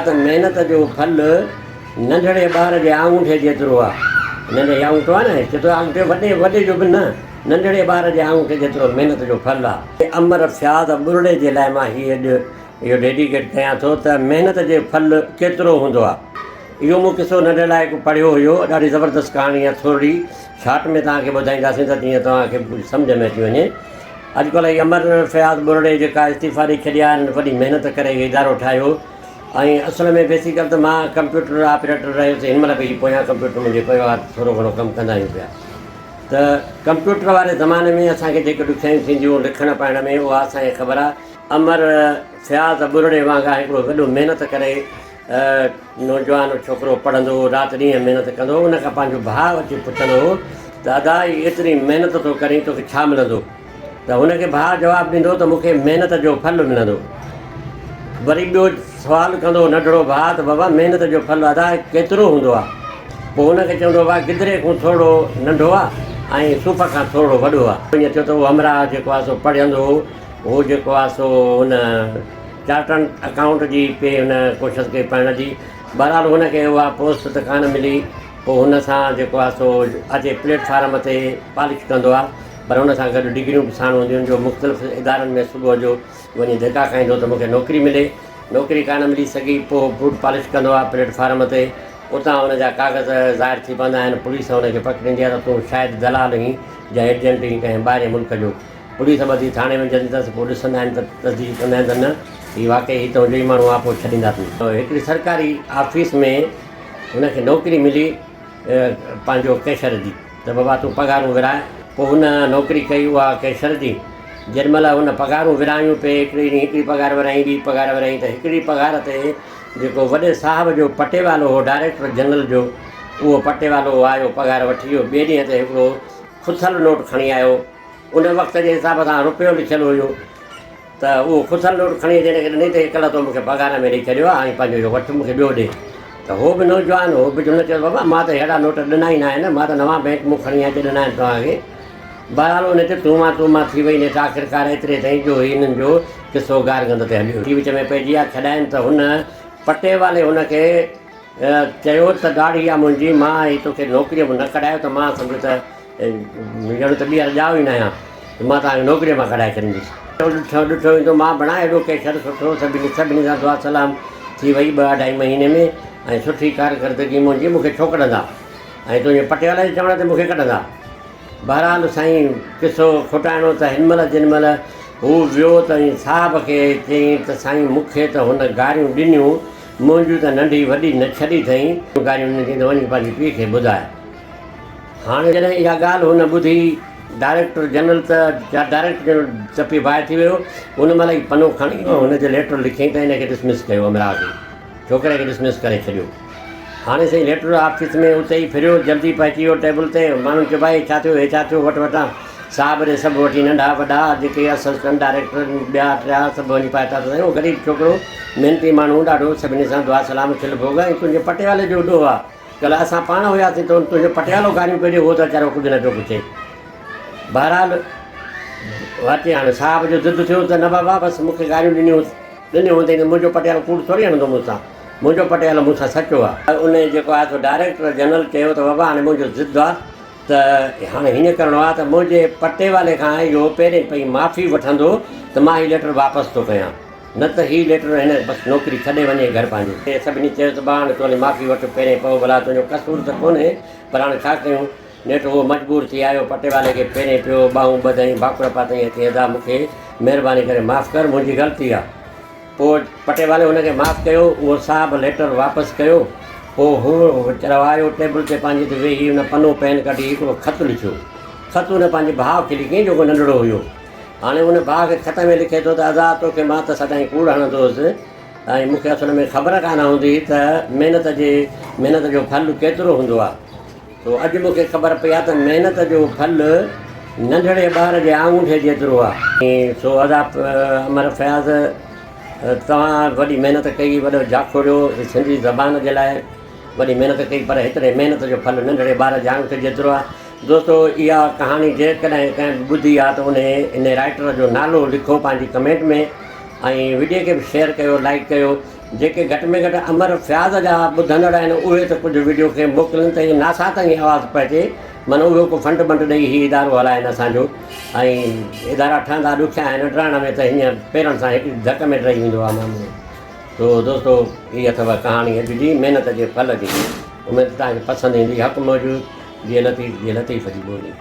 ته محنت جو ڦل ننڍڙي ٻار جي آڱوٺي جيترو آ. ننڍي آڱوٺو آ نه جيترو آڱوٺي وڏي وڏي جو به نه ننڍڙي ٻار جي آڱوٺي جيترو محنت جو ڦل آ. امر فياض ٻرڙي جي لاء مان هي اڄ اهو ڊيڊيڪيٽ ڪيان ٿو ته محنت جي ڦل ڪيترو هوندو آ. اهو مون قصو ننڍي لاء هڪ پڙهيو هيو ڏاڍي زبردست ڪهاڻي آ ٿورڙي شارٽ ۾ توهان کي ٻڌائينداسين ته جيئن توهان کي به ڪجهه سمجهه ۾ اچي وڃي. اڄڪلهه هي امر فياض ٻرڙي جيڪا استعيفا ڏئي ڇڏي آهي هن وڏي محنت ڪري هي ادارو ٺاهيو ۽ اصل ۾ بيسيڪل ته مان ڪمپيوٽر آپريٽر رهيس هن مهل به هي پويان ڪمپيوٽر منهنجي پيو آهي ٿورو گهڻو ڪم ڪندا آهيون پيا ته ڪمپيوٽر واري زماني ۾ اسان کي جيڪي ڏکيائيون ٿينديون لکڻ پڙهڻ ۾ اها اسان کي خبر آهي امر فياض ٻرڙي وانگا هڪڙو وڏو محنت ڪري نوجوان ڇوڪرو پڙهندو هو، رات ڏينهن محنت ڪندو هو، ان کان پنهنجو ڀاء اچي پڇندو هو ته ادا هي ايتري محنت ٿو ڪرين توکي ڇا ملندو؟ ته هن کي ڀاء جواب ڏيندو ته مون کي محنت جو ڦل ملندو. وري ٻيو سوال ڪندو هو ننڍڙو ڀاء ته بابا محنت جو ڦل ادا ڪيترو هوندو آهي؟ پوء هن کي چوندو هو ڀاء گدري کان ٿورڙو ننڍو آهي ۽ صوف کان ٿورڙو وڏو آهي. ائين ٿيو ته اهو همراهه جيڪو آهي سو پڙهندو هو، هو جيڪو آهي سو هن چارٽرڊ اڪائونٽ جي پئي هن ڪوشش ڪئي پڙهڻ جي بهرحال هن کي اها پوسٽ ته ڪانه ملي پوء هن سان جيڪو آهي سو اچي پليٽ فارم تي پالش ڪندو آهي پر هن سان گڏ ڊگريون به ساڻ هونديون آهن جو مختلف ادارن ۾ صبح جو وڃي ڌڪا کائيندو ته مونکي نوڪري ملي نوڪري ڪانه ملي سگهي پوء بوٽ پالش ڪندو آهي پليٽ فارم تي اتان هن جا ڪاغذ ظاهر ٿي پوندا آهن پوليس هن کي پڪڙيندي آهي ته تون شايد دلال هين يا ايجنٽ هين ڪنهن ٻاهرين ملڪ جو پوليس ٻڌي ٿاڻي ۾ وجهندي اٿس، پوء ڏسندا آهن ته تصديق ڪندا آهن ته نه هي واقعي هتان جو ئي ماڻهو آهي، پوء ڇڏيندا اٿن. هڪڙي سرڪاري آفيس ۾ هن کي نوڪري ملي پنهنجو ڪيشر جي ته بابا تون پگهارون ورهاء. پوء هن نوڪري ڪئي اها ڪيشر جي. جيڏي مهل هن پگهارون ورهايون پئي هڪڙي ڏينهن هڪڙي پگهار ورهائين ٻي پگهار ورهائين ته هڪڙي پگهار تي جيڪو وڏي صاحب جو پٽيوالو هو ڊائريڪٽر جنرل جو اهو پٽيوالو آيو پگهار وٺي ويو. ٻئي ڏينهن تي هڪڙو کٿل نوٽ کڻي آيو. ان وقت جي حساب سان رپيو لکيل هيو ته اهو کٿل نوٽ کڻي اچي هن کي ڏني ته هي ڪلهه تو مون کي پگهار ۾ ڏئي ڇڏيو آهي ۽ پنهنجو اهو وٺ مون کي ٻيو ڏي ته هو به نوجوان هو به هن چيو بابا مان ته اهڙا نوٽ ڏنا ئي نه آهن مان ته نوان بئنڪ مون کڻي اچي ڏنا آهن توهان کي بهرحال ان تي تون مان تون مان ٿي وئي نيٺ آخرڪار ايتري تائين جو هي هنن جو قصو گارگند تي هليو ويو. وچ ۾ پئجي ويا ڇڏائين ته هن پٽيوالي هن کي چيو ته ڏاڙهي آ منهنجي مان هي توکي نوڪريء مان نه ڪڍايو ته مان سمجهه ته ڄڻ ته ٻيهر ڄائو ئي ناهيان ته مان توهان کي نوڪريء مان ڪڍائي ڇڏيندس. ڏٺو ڏٺو ويندو مان بڻاء ايڏو ڪيشر سٺو سڀني سڀني سان دعا سلام ٿي وئي ٻه اڍائي مهيني ۾ ۽ سٺي ڪارڪردگي منهنجي مون کي ڇو ڪڍندا ۽ تنهنجي پٽيوالي جي چوڻ تي مون کي ڪڍندا. بهرحال سائين قصو کوٽائڻو ته هن مهل جن مهل هو ويو ته صاحب کي چيائين ته سائين مون کي ته هن گاريون ڏنيون منهنجون ته ننڍي وڏي نه ڇڏي اٿئين. گاريون ڏنيون چيائين ته وڃي پنهنجي پيء کي ٻڌاء. هاڻي جڏهن اها ڳالهه هن ٻڌي ڊائريڪٽر جنرل ته ڊائريڪٽر جنرل تپي باهه ٿي ويو. ان مهل ئي پنو کڻي هن جي ليٽر لکيائين ته هن کي ڊسمس ڪيو همراهه کي ڇوڪري کي ڊسمس ڪري ڇڏيو. هاڻي سائين ليٽر آفيس ۾ اتي ئي ڦريو جلدي پهچي ويو ٽيبل تي ماڻهن چيو ڀائي ڇا ٿيو هي ڇا ٿيو وٺ وٺان صاحب ڏي سڀ وٺي ننڍا وڏا جيڪي اسسٽنٽ ڊائريڪٽر ٻيا ٽيا سڀ وڃي پهتا ته سائين اهو غريب ڇوڪرو محنتي ماڻهو ڏاڍو سڀني سان دعا سلام کل ڀوڳ ۽ تنهنجي پٽيوالي جو ڏوهه آ ڪلهه اسان پاڻ هياسين ته تنهنجو پٽيوالو گاريون پيو ڏي هو ته ويچارو ڪجهه نه پيو پڇي بهرحال واقعي هاڻي صاحب جو ضد ٿيو ته نه بابا بس مون کي گاريون ڏنيون ڏنيون هوندئي ته منهنجو پٽيوالو ڪوڙ ٿوري هڻندو مون سان منهنجو پٽيوالو مون سان سچو آ. ان جيڪو آهي سو ڊائريڪٽر جنرل چيو ته بابا هاڻي منهنجو ضد آ ته هاڻي هيئن ڪرڻو آ ته منهنجي پٽيوالي کان اهو پهرين پئي معافي وٺندو ته مان هي ليٽر واپس ٿو ڪيان. نه ته هي ليٽر هن بس نوڪري ڇڏي وڃي گهر پنهنجي. سڀني چيو ته ڀاء هاڻي تون هلي معافي وٺ پهرين پئو ڀلا تنهنجو قصور ته ڪونهي پر هاڻي ڇا ڪيون. نيٺ هو مجبور ٿي آيو پٽيوالي کي پيرين پيو ٻانهون ٻڌائين ڀاڪر پاتائين اچي ادا مون کي مهرباني ڪري معاف ڪر منهنجي غلطي آ. پوء پٽيوالي هن کي معاف ڪيو اهو صاحب ليٽر واپس ڪيو. پوء هو ويچارو آيو ٽيبل تي پنهنجي تي ويهي هن پنو پين ڪڍي هڪڙو خط لکيو. خط هن پنهنجي ڀاء کي لکيائين جيڪو ننڍڙو هيو. هاڻي ان ڀاء کي خط ۾ لکي ٿو ته ادا توکي مان ته سدائين ڪوڙ هڻندو هوس ۽ مون کي اصل ۾ خبر ڪانه هوندي هئي ته محنت جي محنت جو ڦل ڪيترو هوندو آهي. سو اڄ مون کي خبر پئي آهي ته محنت جو ڦل ننڍڙي ٻار جي آڱوٺي جيترو آهي. سو ادا امر فياض توهان وڏي محنت ڪئي وڏو جاکوڙيو سنڌي زبان جي لاء. وڏي محنت ڪئي پر هيتري محنت جو ڦل ننڍڙي ٻار جي آڱوٺي جيترو آهي. دوستو اها ڪهاڻي جيڪڏهن ڪنهن به ٻڌي آهي ته انهي انهي رائيٽر جو نالو لکو پنهنجي ڪمينٽ ۾ ۽ وڊيو کي به شيئر ڪيو لائيڪ ڪيو. جيڪي گهٽ ۾ گهٽ امر فياض جا ٻڌندڙ آهن اهي ته ڪجهه وڊيو کي موڪلن ته هي ناسا تائين آواز پهچي معنيٰ اهو ڪو فنڊ بنڊ ڏئي هي ادارو هلائن اسان جو ۽ ادارا ٺهندا ڏکيا آهن ڊهڻ ۾ ته هيئن پيرن سان هڪ ڌڪ ۾ ڊهي ويندو آهي معاملو. تو دوستو هي اٿو ڪهاڻي اڄ جي محنت جي ڦل جي اميد توهان کي پسند ايندي حق موجود جي لطيف جي لطيف جي ٻولي.